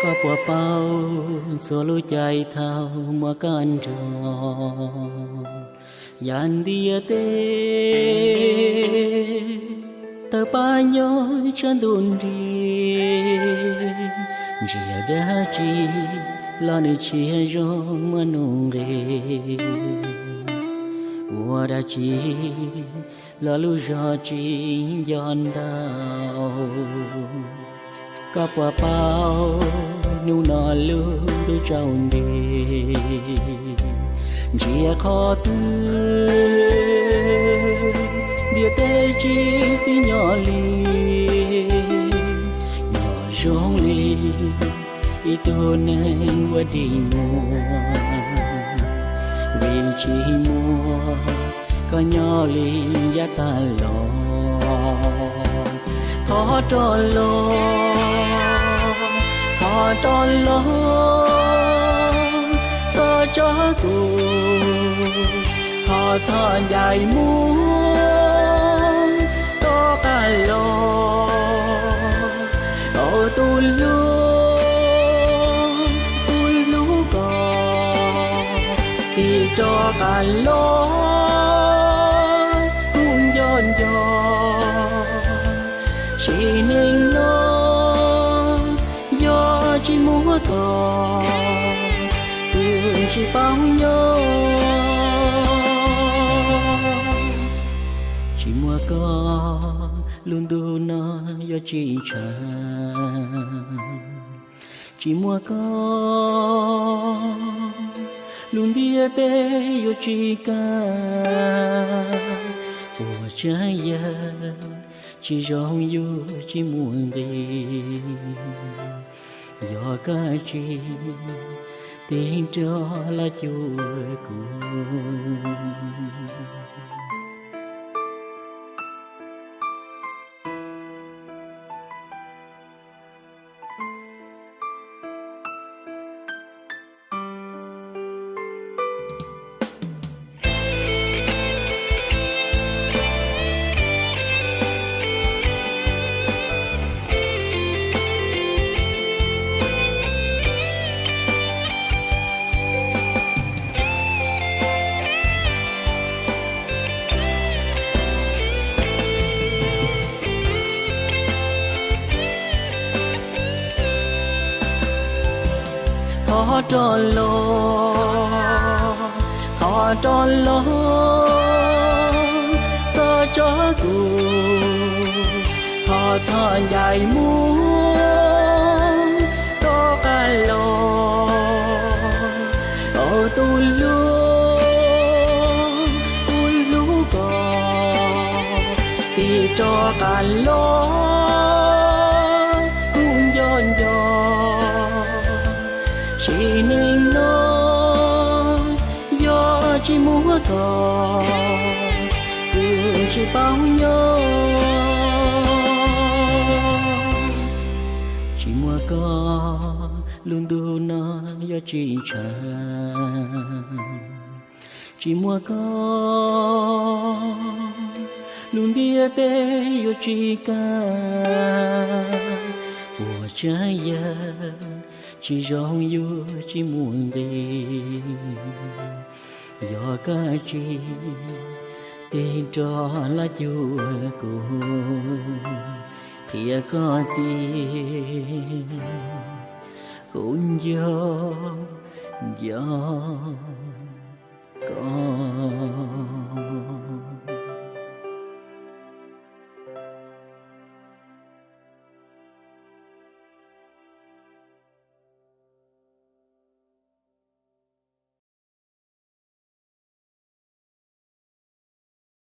Koj puas paub txhua lub caij thaum muaj koj nrog, yam ntiaj teb tawg pab nyob tshav ntuj nrig, ntsiag dab tsi los nws tsis zoo muaj nuj nqis. Ua dab tsi los lub zog tsis nco ntau. Koj puas paub hnub no lub ntuj tsaus nti, ntsia qhov twg ntiaj teb tsis xis nyob li, nyob zoo li ib tug neeg ua dig muag, vim tsis muaj koj nyob li yav tag los. Thov rov los, thov rov los, txhob tso kuv, thov txhob ncaim mus rov qab los. Au tus hlub, kuv hlub koj, tig rov qab los kuv nco nco. Sim neej no yog tsis muaj koj, kuv tsis paub nyob. Tsis muaj koj, lub ntuj no yuav tsis ntshav. Tsis muaj koj, lub ntiaj teb yuav tsis kaj. Puas tsav yam tsis zoo yuav tsis muaj nqis, yog koj tsis tig rov los cuag kuv. Thov rov los, thov rov los, txhob tso kuv, thov txhob ncaim mus rov qab los. Au tus hlub, kuv hlub koj, tig rov qab los kuv nco nco. Sim neej no yog tsis muaj koj, kuv tsis paub nyob. Tsis muaj koj, lub ntuj no yuav tsis ntshav. Tsis muaj koj, lub ntiaj teb yuav tsis kaj. Puas tsav yam tsis zoo yuav tsis muaj nqis, yog koj tsis tig rov los cuag kuv. Qhia koj tias kuv nco nco.